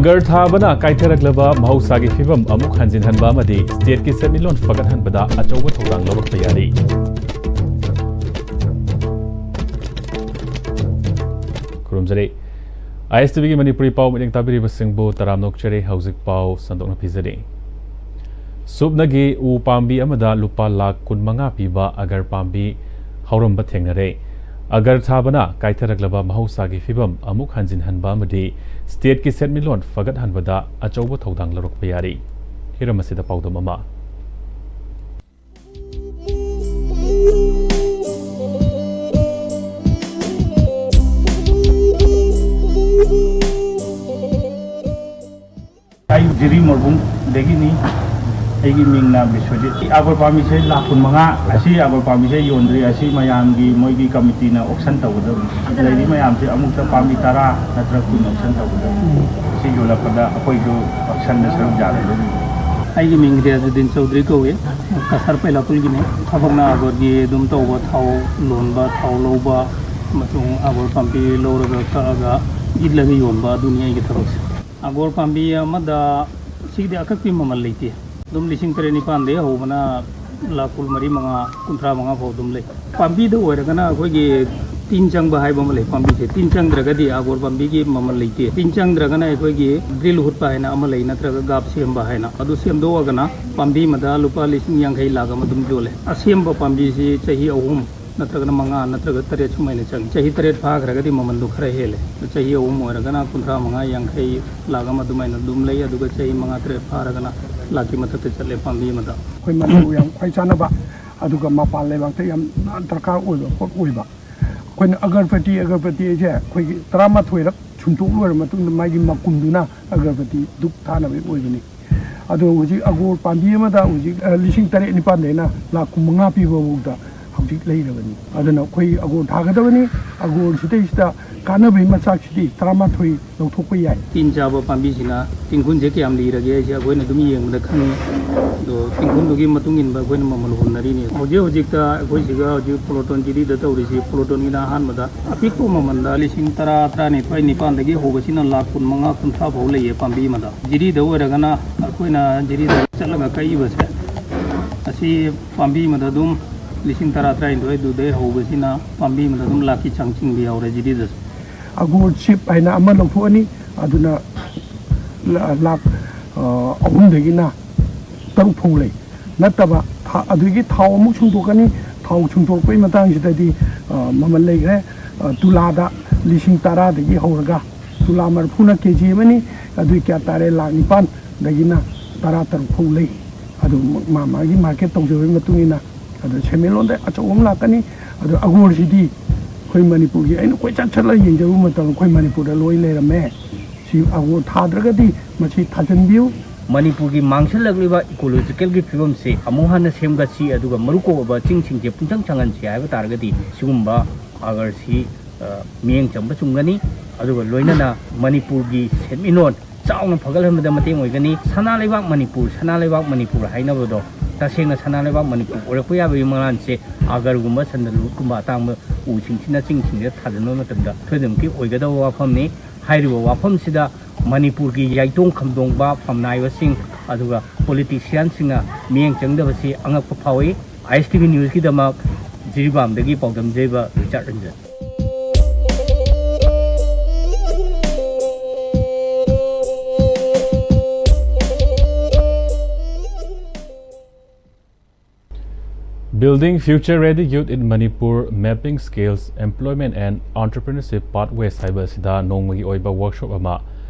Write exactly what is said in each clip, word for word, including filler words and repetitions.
ꯑꯒꯔ ꯊꯥꯕꯅ ꯀꯥꯏꯊꯔꯛꯂꯕ ꯃꯍꯧꯁꯥꯒꯤ ꯐꯤꯕꯝ ꯑꯃꯨꯛ ꯍꯟꯖꯤꯟꯍꯟꯕ ꯑꯃꯗꯤ ꯁ꯭ꯇꯦꯠꯀꯤ ꯁꯦꯟꯃꯤꯠꯂꯣꯟ ꯐꯒꯠꯍꯟꯕꯗ ꯑꯆꯧꯕ ꯊꯧꯗꯥꯡ ꯂꯧꯔꯛꯄ ꯌꯥꯔꯤ꯫ ꯈꯨꯔꯨꯝꯖꯔꯤ꯫ ꯑꯥꯏ ꯑꯦꯁ ꯇꯤ ꯚꯤꯒꯤ ꯃꯅꯤꯄꯨꯔꯤ ꯄꯥꯎ ꯃꯤꯠꯌꯦꯡ ꯇꯥꯕꯤꯔꯤꯕꯁꯤꯡꯕꯨ ꯇꯔꯥꯝꯅ ꯑꯣꯛꯆꯔꯤ꯫ ꯍꯧꯖꯤꯛ ꯄꯥꯎ ꯁꯟꯗꯣꯛꯅ ꯄꯤꯖꯔꯤ꯫ ꯁꯨꯞꯅꯒꯤ ꯎ ꯄꯥꯝꯕꯤ ꯑꯃꯗ ꯂꯨꯄꯥ ꯂꯥꯈ ꯀꯨꯟꯃꯉꯥ ꯄꯤꯕ ꯑꯒꯔ ꯄꯥꯝꯕꯤ ꯍꯧꯔꯝꯕ ꯊꯦꯡꯅꯔꯦ꯫ ꯑꯒꯔ ꯊꯥꯕꯅ ꯀꯥꯏꯊꯔꯛꯂꯕ ꯃꯍꯧꯁꯥꯒꯤ ꯐꯤꯕꯝ ꯑꯃꯨꯛ ꯍꯟꯖꯤꯟꯍꯟꯕ ꯑꯃꯗꯤ ꯁ꯭ꯇꯦꯠꯀꯤ ꯁꯦꯟꯃꯤꯠꯂꯣꯟ ꯐꯒꯠꯍꯟꯕꯗ ꯑꯆꯧꯕ ꯊꯧꯗꯥꯡ ꯂꯧꯔꯛꯄ ꯌꯥꯔꯤ꯫ ꯍꯤꯔꯝ ꯑꯁꯤꯗ ꯄꯥꯎꯗꯝ ꯑꯃ꯫ ꯑꯩ ꯖꯤꯔꯤ ꯃꯣꯔꯕꯨꯡꯗꯒꯤꯅꯤ꯫ ꯑꯩꯒꯤ ꯃꯤꯡꯅ ꯕꯤꯁ꯭ꯋꯖꯤꯠ꯫ ꯑꯒꯣꯔ ꯄꯥꯝꯕꯤꯁꯦ ꯂꯥꯈ ꯀꯨꯟꯃꯉꯥ꯫ ꯑꯁꯤ ꯑꯒꯣꯔ ꯄꯥꯝꯕꯤꯁꯦ ꯌꯣꯟꯗ꯭ꯔꯤ꯫ ꯑꯁꯤ ꯃꯌꯥꯝꯒꯤ, ꯃꯣꯏꯒꯤ ꯀꯃꯤꯇꯤꯅ ꯑꯣꯛꯁꯟ ꯇꯧꯒꯗꯕꯅꯤ꯫ ꯂꯩꯔꯤ ꯃꯌꯥꯝꯁꯦ ꯑꯃꯨꯛꯇ ꯄꯥꯝꯕꯤ ꯇꯔꯥ ꯅꯠꯇ꯭ꯔꯒ ꯀꯨꯟ ꯑꯣꯛꯁꯟ ꯇꯧꯒꯗꯕꯅꯤ꯫ ꯑꯁꯤ ꯌꯣꯜꯂꯛꯄꯗ ꯑꯩꯈꯣꯏꯁꯨ ꯑꯣꯛꯁꯟꯗ ꯁꯔꯨꯛ ꯌꯥꯒꯗꯕꯅꯤ꯫ ꯑꯩꯒꯤ ꯃꯤꯡ ꯔꯤꯌꯥꯖꯨꯗꯤꯟ ꯆꯧꯗ꯭ꯔꯤ ꯀꯧꯏ꯫ ꯀꯁꯥꯔ ꯄꯩꯂꯥꯄꯨꯜꯒꯤꯅꯤ꯫ ꯊꯕꯛꯅ ꯑꯒꯣꯔꯒꯤ ꯑꯗꯨꯝ ꯇꯧꯕ, ꯊꯥꯎ ꯂꯣꯟꯕ, ꯊꯥꯎ ꯂꯧꯕ, ꯑꯃꯁꯨꯡ ꯑꯒꯣꯔ ꯄꯥꯝꯕꯤ ꯂꯧꯔꯒ ꯀꯛꯑꯒ ꯏꯠꯂꯒ ꯌꯣꯟꯕ, ꯑꯗꯨꯅꯤ ꯑꯩꯒꯤ ꯊꯕꯛꯁꯦ꯫ ꯑꯒꯣꯔ ꯄꯥꯝꯕꯤ ꯑꯃꯗ ꯁꯤꯒꯤꯗꯤ ꯑꯀꯛꯄꯤ ꯃꯃꯜ ꯂꯩꯇꯦ꯫ ꯑꯗꯨꯝ ꯂꯤꯁꯤꯡ ꯇꯔꯦꯠ ꯅꯤꯄꯥꯟꯗꯒꯤ ꯍꯧꯕꯅ ꯂꯥꯈ ꯀꯨꯟ ꯃꯔꯤ, ꯃꯉꯥ, ꯀꯨꯟꯊ꯭ꯔꯥ ꯃꯉꯥ ꯐꯥꯎ ꯑꯗꯨꯝ ꯂꯩ꯫ ꯄꯥꯝꯕꯤꯗ ꯑꯣꯏꯔꯒꯅ ꯑꯩꯈꯣꯏꯒꯤ ꯇꯤꯟ ꯆꯪꯕ ꯍꯥꯏꯕ ꯑꯃ ꯂꯩ꯫ ꯄꯥꯝꯕꯤꯁꯦ ꯇꯤꯟ ꯆꯪꯗ꯭ꯔꯒꯗꯤ ꯑꯒꯣꯔ ꯄꯥꯝꯕꯤꯒꯤ ꯃꯃꯜ ꯂꯩꯇꯦ꯫ ꯇꯤꯟ ꯆꯪꯗ꯭ꯔꯒꯅ ꯑꯩꯈꯣꯏꯒꯤ ꯗ꯭ꯔꯤꯜ ꯍꯨꯠꯄ ꯍꯥꯏꯅ ꯑꯃ ꯂꯩ, ꯅꯠꯇ꯭ꯔꯒ ꯒꯥꯞ ꯁꯦꯝꯕ ꯍꯥꯏꯅ꯫ ꯑꯗꯨ ꯁꯦꯝꯗꯣꯛꯑꯒꯅ ꯄꯥꯝꯕꯤ ꯑꯃꯗ ꯂꯨꯄꯥ ꯂꯤꯁꯤꯡ ꯌꯥꯡꯈꯩ ꯂꯥꯈ ꯑꯃ ꯑꯗꯨꯝ ꯌꯣꯜꯂꯦ꯫ ꯑꯁꯦꯝꯕ ꯄꯥꯝꯕꯤꯁꯤ ꯆꯍꯤ ꯑꯍꯨꯝ ꯅꯠꯇ꯭ꯔꯒꯅ ꯃꯉꯥ ꯅꯠꯇ꯭ꯔꯒ ꯇꯔꯦꯠ ꯁꯨꯃꯥꯏꯅ ꯆꯪꯉꯤ꯫ ꯆꯍꯤ ꯇꯔꯦꯠ ꯐꯥꯈ꯭ꯔꯒꯗꯤ ꯃꯃꯜꯗꯣ ꯈꯔ ꯍꯦꯜꯂꯦ꯫ ꯆꯍꯤ ꯑꯍꯨꯝ ꯑꯣꯏꯔꯒꯅ ꯀꯨꯟꯊ꯭ꯔꯥ ꯃꯉꯥ, ꯌꯥꯡꯈꯩ, ꯂꯥꯈ ꯑꯃ ꯑꯗꯨꯃꯥꯏꯅ ꯑꯗꯨꯝ ꯂꯩ꯫ ꯑꯗꯨꯒ ꯆꯍꯤ ꯃꯉꯥ ꯇꯔꯦꯠ ꯐꯥꯔꯒꯅ ꯂꯥꯈꯀꯤ ꯃꯊꯛꯇ ꯆꯠꯂꯦ ꯄꯥꯝꯕꯤ ꯑꯃꯗ꯫ ꯑꯩꯈꯣꯏ ꯃꯅꯤꯄꯨꯔ ꯌꯥꯝ ꯈ꯭ꯋꯥꯏ ꯆꯥꯟꯅꯕ, ꯑꯗꯨꯒ ꯃꯄꯥꯟ ꯂꯩꯕꯥꯛꯇ ꯌꯥꯝ ꯗꯔꯀꯥꯔ ꯑꯣꯏꯕ ꯄꯣꯠ ꯑꯣꯏꯕ꯫ ꯑꯩꯈꯣꯏꯅ ꯑꯒꯔꯕꯇꯤ, ꯑꯒꯔꯕꯇꯤ ꯍꯥꯏꯁꯦ ꯑꯩꯈꯣꯏꯒꯤ ꯇꯔꯥꯃꯥꯊꯣꯏꯔꯛ ꯁꯨꯝꯇꯣꯛ ꯂꯣꯏꯔ ꯃꯇꯨꯡꯗ ꯃꯥꯒꯤ ꯃꯀꯨꯝꯗꯨꯅ ꯑꯒꯔꯕꯇꯤ ꯙꯨꯞ ꯊꯥꯅꯕꯒꯤ ꯑꯣꯏꯕꯅꯤ꯫ ꯑꯗꯣ ꯍꯧꯖꯤꯛ ꯑꯒꯣꯔ ꯄꯥꯝꯕꯤ ꯑꯃꯗ ꯍꯧꯖꯤꯛ, ꯑ, ꯂꯤꯁꯤꯡ ꯇꯔꯦꯠ ꯅꯤꯄꯥꯟꯗꯩꯅ ꯂꯥꯈ ꯀꯨꯟꯃꯉꯥ ꯄꯤꯕ ꯐꯥꯎꯗ ꯍꯧꯖꯤꯛ ꯂꯩꯔꯕꯅꯤ꯫ ꯑꯗꯨꯅ ꯑꯩꯈꯣꯏ ꯑꯒꯣꯔ ꯊꯥꯒꯗꯕꯅꯤ꯫ ꯑꯒꯣꯔꯁꯤꯗꯩꯁꯤꯗ ꯀꯥꯟꯅꯕꯒꯤ ꯃꯆꯥꯛꯁꯤꯗꯤ ꯇꯔꯥꯃꯥꯊꯣꯏ ꯂꯧꯊꯣꯛꯄ ꯌꯥꯏ꯫ ꯇꯤꯟ ꯆꯥꯕ ꯄꯥꯝꯕꯤꯁꯤꯅ ꯇꯤꯡꯈꯨꯟꯁꯦ ꯀꯌꯥꯝ ꯂꯤꯔꯒꯦ ꯍꯥꯏꯁꯦ ꯑꯩꯈꯣꯏꯅ ꯑꯗꯨꯝ ꯌꯦꯡꯕꯗ ꯈꯪꯉꯤ꯫ ꯑꯗꯣ ꯇꯤꯡꯈꯨꯟꯗꯨꯒꯤ ꯃꯇꯨꯡ ꯏꯟꯕ ꯑꯩꯈꯣꯏꯅ ꯃꯃꯜ ꯍꯨꯟꯅꯔꯤꯅꯤ꯫ ꯍꯧꯖꯤꯛ ꯍꯧꯖꯤꯛꯇ ꯑꯩꯈꯣꯏ ꯁꯤꯒ ꯍꯧꯖꯤꯛ ꯄꯣꯂꯣꯇꯣꯟ ꯖꯤꯔꯤꯗ ꯇꯧꯔꯤꯁꯤ, ꯄꯣꯂꯣꯇꯣꯟꯒꯤꯅ ꯑꯍꯥꯟꯕꯗ ꯑꯄꯤꯛꯄ ꯃꯃꯜꯗ ꯂꯤꯁꯤꯡ ꯇꯔꯥ, ꯇꯔꯥꯅꯤꯊꯣꯏ, ꯅꯤꯄꯥꯟꯗꯒꯤ ꯍꯧꯕꯁꯤꯅ ꯂꯥꯈ ꯀꯨꯟꯃꯉꯥ, ꯀꯨꯟꯊ꯭ꯔꯥ ꯐꯥꯎ ꯂꯩꯌꯦ ꯄꯥꯝꯕꯤ ꯑꯃꯗ꯫ ꯖꯤꯔꯤꯗ ꯑꯣꯏꯔꯒꯅ ꯑꯩꯈꯣꯏꯅ ꯖꯤꯔꯤꯗ ꯆꯠꯂꯒ ꯀꯛꯏꯕꯁꯦ, ꯑꯁꯤ ꯄꯥꯝꯕꯤ ꯑꯃꯗ ꯑꯗꯨꯝ ꯂꯤꯁꯤꯡ ꯇꯔꯥ, ꯇꯔꯥꯅꯤꯊꯣꯏ ꯑꯗꯨꯗꯩ ꯍꯧꯕꯁꯤꯅ ꯄꯥꯝꯕꯤ ꯑꯃꯗ ꯑꯗꯨꯝ ꯂꯥꯛꯀꯤ ꯆꯥꯡ ꯆꯤꯡꯕ ꯌꯥꯎꯔꯦ ꯖꯤꯔꯤꯗꯁꯨ꯫ ꯑꯒꯣꯔ ꯆꯤꯞ ꯍꯥꯏꯅ ꯑꯃ ꯂꯧꯊꯣꯛꯑꯅꯤ, ꯑꯗꯨꯅ ꯂꯥ-, ꯂꯥꯛ, ꯑ, ꯑꯍꯨꯝꯗꯒꯤꯅ ꯇꯔꯨꯛ ꯐꯥꯎ ꯂꯩ꯫ ꯅꯠꯇꯕ ꯊꯥ-, ꯑꯗꯨꯒꯤ ꯊꯥꯎ ꯑꯃꯨꯛ ꯁꯨꯡꯗꯣꯛꯀꯅꯤ꯫ ꯊꯥꯎ ꯁꯨꯡꯗꯣꯛꯄꯒꯤ ꯃꯇꯥꯡꯁꯤꯗꯗꯤ, ꯑ, ꯃꯃꯜ ꯂꯩꯈ꯭ꯔꯦ꯫ ꯑ, ꯇꯨꯂꯥꯗ ꯂꯤꯁꯤꯡ ꯇꯔꯥꯗꯒꯤ ꯍꯧꯔꯒ ꯇꯨꯂꯥ ꯃꯔꯤꯐꯨꯅ ꯀꯦ ꯖꯤ ꯑꯃꯅꯤ꯫ ꯑꯗꯨꯒꯤ ꯀꯌꯥ ꯇꯥꯔꯦ? ꯂꯥꯛ ꯅꯤꯄꯥꯟꯗꯒꯤꯅ ꯇꯔꯥ ꯇꯔꯨꯛ ꯐꯥꯎ ꯂꯩ꯫ ꯑꯗꯨ ꯃꯥ ꯃꯥꯒꯤ ꯃꯥꯔꯀꯦꯠ ꯇꯧꯖꯕꯒꯤ ꯃꯇꯨꯡ ꯏꯟꯅ꯫ ꯑꯗꯨ ꯁꯦꯟꯃꯤꯠꯂꯣꯟꯗ ꯑꯆꯧꯕ ꯑꯃ ꯂꯥꯛꯀꯅꯤ꯫ ꯑꯗꯨ ꯑꯒꯣꯔꯁꯤꯗꯤ ꯑꯩꯈꯣꯏ ꯃꯅꯤꯄꯨꯔꯒꯤ, ꯑꯩꯅ ꯀꯣꯏꯆꯠ ꯆꯠꯂꯒ ꯌꯦꯡꯖꯔꯨꯕ ꯃꯇꯝꯗ ꯑꯩꯈꯣꯏ ꯃꯅꯤꯄꯨꯔꯗ ꯂꯣꯏ ꯂꯩꯔꯝꯃꯦ꯫ ꯁꯤ ꯑꯒꯣꯔ ꯊꯥꯗ꯭ꯔꯒꯗꯤ ꯃꯁꯤ ꯊꯥꯖꯤꯟꯕꯤꯌꯨ꯫ ꯃꯅꯤꯄꯨꯔꯒꯤ ꯃꯥꯡꯁꯤꯜꯂꯛꯂꯤꯕ ꯏꯀꯣꯂꯣꯖꯤꯀꯦꯜꯒꯤ ꯐꯤꯕꯝꯁꯤ ꯑꯃꯨꯛ ꯍꯟꯅ ꯁꯦꯝꯒꯠꯁꯤ, ꯑꯗꯨꯒ ꯃꯔꯨ ꯀꯣꯛꯂꯕ ꯆꯤꯡꯁꯤꯡꯁꯦ ꯄꯨꯡꯁꯪ ꯁꯪꯍꯟꯁꯤ ꯍꯥꯏꯕ ꯇꯥꯔꯒꯗꯤ ꯁꯤꯒꯨꯝꯕ ꯑꯒꯔꯁꯤ, ꯑ, ꯃꯤꯠꯌꯦꯡ ꯆꯪꯕ ꯆꯨꯝꯒꯅꯤ꯫ ꯑꯗꯨꯒ ꯂꯣꯏꯅꯅ ꯃꯅꯤꯄꯨꯔꯒꯤ ꯁꯦꯟꯃꯤꯠꯂꯣꯟ ꯆꯥꯎꯅ ꯐꯒꯠꯍꯟꯕꯗ ꯃꯇꯦꯡ ꯑꯣꯏꯒꯅꯤ꯫ ꯁꯅꯥ ꯂꯩꯕꯥꯛ ꯃꯅꯤꯄꯨꯔ, ꯁꯅꯥ ꯂꯩꯕꯥꯛ ꯃꯅꯤꯄꯨꯔ ꯍꯥꯏꯅꯕꯗꯣ ꯇꯁꯦꯡꯅ ꯁꯅꯥ ꯂꯩꯕꯥꯛ ꯃꯅꯤꯄꯨꯔ ꯑꯣꯏꯔꯛꯄ ꯌꯥꯕꯒꯤ ꯃꯉꯥꯜꯁꯦ ꯑꯒꯔꯒꯨꯝꯕ, ꯁꯟꯗꯂꯨꯠꯀꯨꯝꯕ ꯑꯇꯥꯡꯕ ꯎꯁꯤꯡꯁꯤꯅ ꯆꯤꯡꯁꯤꯡꯗ ꯊꯥꯖꯤꯟꯕ ꯃꯇꯝꯗ ꯊꯣꯏꯗꯅꯃꯛꯀꯤ ꯑꯣꯏꯒꯗꯕ ꯋꯥꯐꯝꯅꯤ꯫ ꯍꯥꯏꯔꯤꯕ ꯋꯥꯐꯝꯁꯤꯗ ꯃꯅꯤꯄꯨꯔꯒꯤ ꯌꯥꯏꯇꯣꯡ ꯈꯝꯗꯣꯡꯕ ꯐꯝꯅꯥꯏꯕꯁꯤꯡ, ꯑꯗꯨꯒ ꯄꯣꯂꯤꯇꯤꯁꯤꯌꯥꯟꯁꯤꯡꯅ ꯃꯤꯠꯌꯦꯡ ꯆꯪꯗꯕꯁꯤ ꯑꯉꯛꯄ ꯐꯥꯎꯏ꯫ ꯑꯥꯏ ꯑꯦꯁ ꯇꯤ ꯚꯤ ꯅ꯭ꯌꯨꯁꯀꯤꯗꯃꯛ ꯖꯤꯔꯤꯕꯥꯝꯗꯒꯤ ꯄꯥꯎꯗꯝꯖꯩꯕ Richard Ranjan. Building Future Ready Youth in Manipur, Mapping Skills, Employment and Entrepreneurship Pathways ꯍꯥꯏꯕ ꯑꯁꯤꯗ ꯅꯣꯡꯃꯒꯤ ꯑꯣꯏꯕ ꯋꯥꯔꯛꯁꯣꯞ ꯑꯃ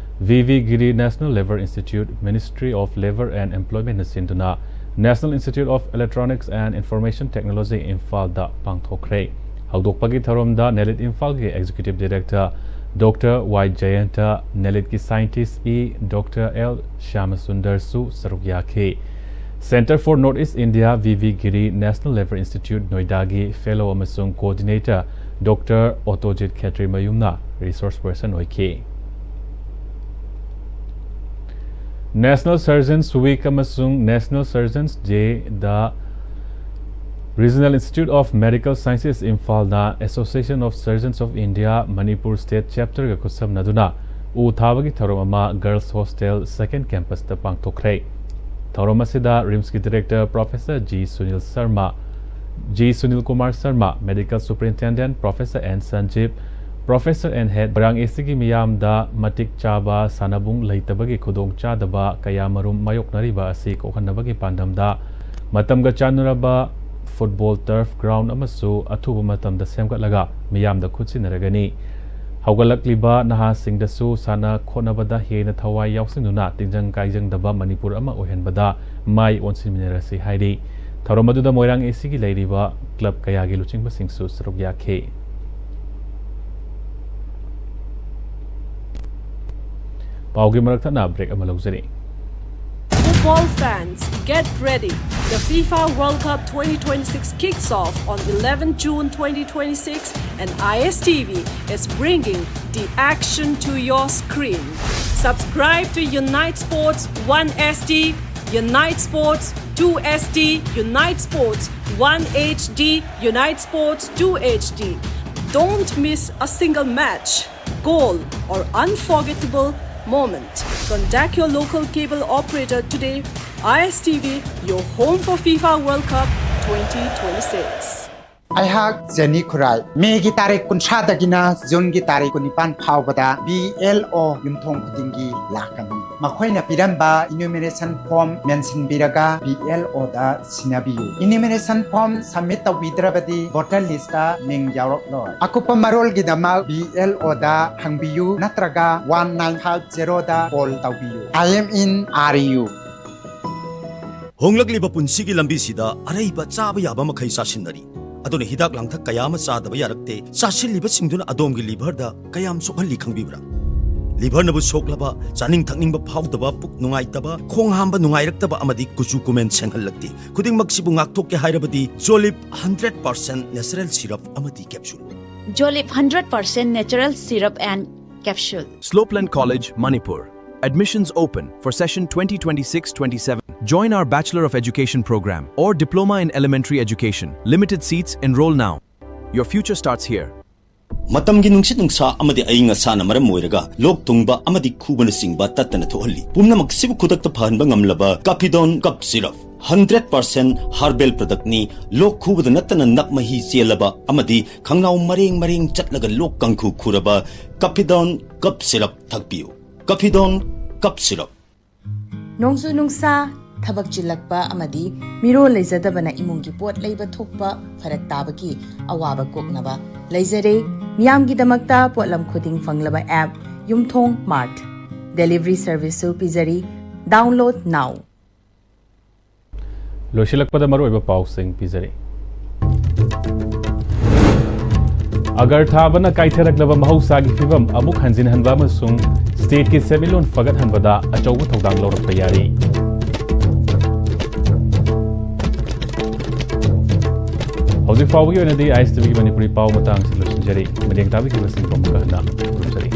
V V Giri National Labour Institute, Ministry of Labour and Employmentꯅ ꯁꯤꯟꯗꯨꯅ National Institute of Electronics and Information Technology ꯏꯝꯐꯥꯜꯗ ꯄꯥꯡꯊꯣꯛꯈ꯭ꯔꯦ꯫ ꯍꯧꯗꯣꯛꯄꯒꯤ ꯊꯧꯔꯝꯗ ꯅꯦꯂꯤꯠ ꯏꯝꯐꯥꯜꯒꯤ Executive Director Doctor ꯋꯥꯏ ꯖꯌꯟꯇ, ꯅꯦꯂꯤꯠꯀꯤ Scientist ꯏ Doctor ꯑꯦꯜ ꯁ꯭ꯌꯥꯃꯁꯨꯟꯗꯔꯁꯨ ꯁꯔꯨꯛ ꯌꯥꯈꯤ꯫ Centre for North East India, V V Giri, National Labour Institute, ꯅꯣꯏꯗꯥꯒꯤ Fellow ꯑꯃꯁꯨꯡ Coordinator Doctor Otojit Khetrimayumꯅ resource person ꯑꯣꯏꯈꯤ꯫ National Surgeons Week ꯑꯃꯁꯨꯡ National Surgeons Day-ꯗ Regional Institute of Medical Sciences ꯏꯝꯐꯥꯜꯅ Association of Surgeons of India Manipur State Chapter-ꯒ ꯈꯨꯠꯁꯝꯅꯗꯨꯅ ꯎ ꯊꯥꯕꯒꯤ ꯊꯧꯔꯝ ꯑꯃ Girls Hostel Second Campus-ꯇ ꯄꯥꯡꯊꯣꯛꯈ꯭ꯔꯦ꯫ ꯊꯧꯔꯝ ꯑꯁꯤꯗ RIMS-ꯀꯤ Director Professor G Sunil Sharma, G Sunil Kumar Sharma, Medical Superintendent Professor N ꯁꯟꯖꯤꯞ, Professor and Head, ꯃꯣꯏꯔꯥꯡ ꯑꯦ ꯁꯤꯒꯤ ꯃꯤꯌꯥꯝꯗ ꯃꯇꯤꯛ ꯆꯥꯕ ꯁꯥꯟꯅꯕꯨꯡ ꯂꯩꯇꯕꯒꯤ ꯈꯨꯗꯣꯡꯆꯥꯗꯕ ꯀꯌꯥꯃꯔꯨꯝ ꯃꯥꯌꯣꯛꯅꯔꯤꯕ ꯑꯁꯤ ꯀꯣꯛꯍꯟꯅꯕꯒꯤ ꯄꯥꯟꯗꯝꯗ ꯃꯇꯝꯒ ꯆꯥꯟꯅꯔꯕ football turf ground ꯑꯃꯁꯨ ꯑꯊꯨꯕ ꯃꯇꯝꯗ ꯁꯦꯝꯒꯠꯂꯒ ꯃꯤꯌꯥꯝꯗ ꯈꯨꯠꯁꯤꯟꯅꯔꯒꯅꯤ꯫ ꯍꯧꯒꯠꯂꯛꯂꯤꯕ ꯅꯍꯥꯁꯤꯡꯗꯁꯨ ꯁꯥꯟꯅ ꯈꯣꯠꯅꯕꯗ ꯍꯦꯟꯅ ꯊꯋꯥꯏ ꯌꯥꯎꯁꯤꯟꯗꯨꯅ ꯇꯤꯟꯖꯪ ꯀꯥꯏꯖꯪꯗꯕ ꯃꯅꯤꯄꯨꯔ ꯑꯃ ꯑꯣꯏꯍꯟꯕꯗ ꯃꯥꯏ ꯑꯣꯟꯁꯤꯟꯃꯤꯟꯅꯔꯁꯤ ꯍꯥꯏꯔꯤ꯫ ꯊꯧꯔꯝ ꯑꯗꯨꯗ ꯃꯣꯏꯔꯥꯡ ꯑꯦ ꯁꯤꯒꯤ ꯂꯩꯔꯤꯕ club ꯀꯌꯥꯒꯤ ꯂꯨꯆꯤꯡꯕꯁꯤꯡꯁꯨ ꯁꯔꯨꯛ ꯌꯥꯈꯤ꯫ ꯄꯥꯎꯒꯤ ꯃꯔꯛ ꯊꯠꯅ break ꯑꯃ ꯂꯧꯖꯔꯤ꯫ Football fans, get ready. The FIFA World Cup twenty twenty-six kicks off on eleventh June twenty twenty-six, and I S T V is bringing the action to your screen. Subscribe to Unite Sports One S D, Unite Sports Two S D, Unite Sports One H D, Unite Sports Two H D. Don't miss a single match, goal, or unforgettable moment. Contact your local cable operator today. I S T V, your home for FIFA World Cup twenty twenty-six. ꯑꯩꯍꯥꯛ Jenny ꯈꯨꯔꯥꯏ꯫ ꯃꯦꯒꯤ ꯇꯥꯔꯤꯛ ꯀꯨꯟꯊ꯭ꯔꯥꯗꯒꯤꯅ ꯖꯨꯟꯒꯤ ꯇꯥꯔꯤꯛ ꯀꯨꯟꯅꯤꯄꯥꯟ ꯐꯥꯎꯕꯗ B L O ꯌꯨꯝꯊꯣꯡ ꯈꯨꯗꯤꯡꯒꯤ ꯂꯥꯛꯀꯅꯤ꯫ ꯃꯈꯣꯏꯅ ꯄꯤꯔꯝꯕ enumeration form ꯃꯦꯟꯁꯤꯟꯕꯤꯔꯒ B L O ꯗ ꯁꯤꯟꯅꯕꯤꯌꯨ꯫ Enumeration form submit ꯇꯧꯕꯤꯗ꯭ꯔꯕꯗꯤ voter list ꯇ ꯃꯤꯡ ꯌꯥꯎꯔꯛꯂꯣꯏ꯫ ꯑꯀꯨꯞꯄ ꯃꯔꯣꯜꯒꯤꯗꯃꯛ B L O ꯗ ꯍꯪꯕꯤꯌꯨ ꯅꯠꯇ꯭ꯔꯒ one nine five zero ꯗ call ꯇꯧꯕꯤꯌꯨ꯫ I am in R U. ꯍꯣꯡꯂꯛꯂꯤꯕ ꯄꯨꯟꯁꯤꯒꯤ ꯂꯝꯕꯤꯁꯤꯗ ꯑꯔꯩꯕ ꯆꯥꯕ ꯌꯥꯕ ꯃꯈꯩ ꯆꯥꯁꯤꯟꯅꯔꯤ꯫ ꯑꯗꯨꯅ ꯍꯤꯗꯥꯛ ꯂꯥꯡꯊꯛ ꯀꯌꯥ ꯑꯃ ꯆꯥꯗꯕ ꯌꯥꯔꯛꯇꯦ꯫ ꯆꯥꯁꯤꯜꯂꯤꯕꯁꯤꯡꯗꯨꯅ ꯑꯗꯣꯝꯒꯤ liver ꯗ ꯀꯌꯥꯝ ꯁꯣꯛꯍꯜꯂꯤ ꯈꯪꯕꯤꯕ꯭ꯔꯥ? ꯂꯤꯚꯔꯅꯕꯨ ꯁꯣꯛꯂꯕ, ꯆꯥꯅꯤꯡ ꯊꯛꯅꯤꯡꯕ ꯐꯥꯎꯗꯕ, ꯄꯨꯛ ꯅꯨꯡꯉꯥꯏꯇꯕ, ꯈꯣꯡ ꯍꯥꯝꯕ ꯅꯨꯡꯉꯥꯏꯔꯛꯇꯕ ꯑꯃꯗꯤ ꯀꯨꯆꯨ ꯀꯨꯃꯦꯟ ꯁꯦꯡꯍꯜꯂꯛꯇꯦ꯫ ꯈꯨꯗꯤꯡꯃꯛꯁꯤꯕꯨ ꯉꯥꯛꯊꯣꯛꯀꯦ ꯍꯥꯏꯔꯕꯗꯤ Jolib hundred percent natural syrup ꯑꯃꯗꯤ capsule꯫ Jolib hundred percent natural syrup and capsule. Slopeland College, Manipur. Admissions open for session twenty twenty-six twenty-seven. Join our Bachelor of Education program or Diploma in Elementary Education. Limited seats, enroll now. Your future starts here. ꯃꯇꯝꯒꯤ ꯅꯨꯡꯁꯤꯠ ꯅꯨꯡꯁꯥ ꯑꯃꯗꯤ ꯑꯏꯪ ꯑꯁꯥꯅ ꯃꯔꯝ ꯑꯣꯏꯔꯒ ꯂꯣꯛ ꯊꯨꯡꯕ ꯑꯃꯗꯤ ꯈꯨꯕꯅꯆꯤꯡꯕ ꯇꯠꯇꯅ ꯊꯣꯛꯍꯜꯂꯤ꯫ ꯄꯨꯝꯅꯃꯛꯁꯤꯕꯨ ꯈꯨꯗꯛꯇ ꯐꯍꯟꯕ ꯉꯝꯂꯕ Capidon Cup Syrup, hundred percent herbal product ꯅꯤ꯫ ꯂꯣꯛ ꯈꯨꯕꯗ ꯅꯠꯇꯅ ꯅꯞ ꯃꯍꯤ ꯆꯦꯜꯂꯕ ꯑꯃꯗꯤ ꯈꯪꯅꯥꯎ ꯃꯔꯦꯡ ꯃꯔꯦꯡ ꯆꯠꯂꯒ ꯂꯣꯛ ꯀꯥꯡꯈꯨ ꯈꯨꯔꯕ Capidon Cup Syrup ꯊꯛꯄꯤꯌꯨ꯫ Capidon Cup Syrup꯫ ꯅꯣꯡꯖꯨ ꯅꯨꯡꯁꯥ, ꯊꯕꯛ ꯆꯤꯜꯂꯛꯄ ꯑꯃꯗꯤ ꯃꯤꯔꯣꯜ ꯂꯩꯖꯗꯕꯅ ꯏꯃꯨꯡꯒꯤ ꯄꯣꯠ ꯂꯩꯕ ꯊꯣꯛꯄ ꯐꯔꯛ ꯇꯥꯕꯒꯤ ꯑꯋꯥꯕ ꯀꯣꯛꯅꯕ ꯂꯩꯖꯔꯦ꯫ ꯃꯤꯌꯥꯝꯒꯤꯗꯃꯛꯇ ꯄꯣꯠꯂꯝ ꯈꯨꯗꯤꯡ ꯐꯪꯂꯕ app ꯌꯨꯝꯊꯣꯡ Mart. Delivery service ꯁꯨ ꯄꯤꯖꯔꯤ꯫ Download now. ꯂꯣꯏꯁꯤꯜꯂꯛꯄꯗ ꯃꯔꯨꯑꯣꯏꯕ ꯄꯥꯎꯁꯤꯡ ꯄꯤꯖꯔꯤ꯫ ꯑꯒꯔ ꯊꯥꯕꯅ ꯀꯥꯏꯊꯔꯛꯂꯕ ꯃꯍꯧꯁꯥꯒꯤ ꯐꯤꯕꯝ ꯑꯃꯨꯛ ꯍꯟꯖꯤꯟꯍꯟꯕ ꯑꯃꯁꯨꯡ state ꯀꯤ ꯁꯦꯟꯃꯤꯠꯂꯣꯟ ꯐꯒꯠꯍꯟꯕꯗ ꯑꯆꯧꯕ ꯊꯧꯗꯥꯡ ꯂꯧꯔꯛꯄ ꯌꯥꯔꯤ꯫ ꯍꯧꯖꯤꯛ ꯐꯥꯎꯕꯒꯤ ꯑꯣꯏꯅꯗꯤ ISTV ꯒꯤ ꯃꯅꯤꯄꯨꯔꯤ ꯄꯥꯎ ꯃꯇꯥꯡꯁꯤ ꯂꯣꯏꯁꯤꯟꯖꯔꯤ꯫ ꯃꯤꯠꯌꯦꯡ ꯇꯥꯕꯤꯈꯤꯕꯁꯤꯡꯕꯨ ꯑꯃꯨꯛꯀ ꯍꯟꯅ ꯈꯨꯔꯨꯝꯖꯔꯤ꯫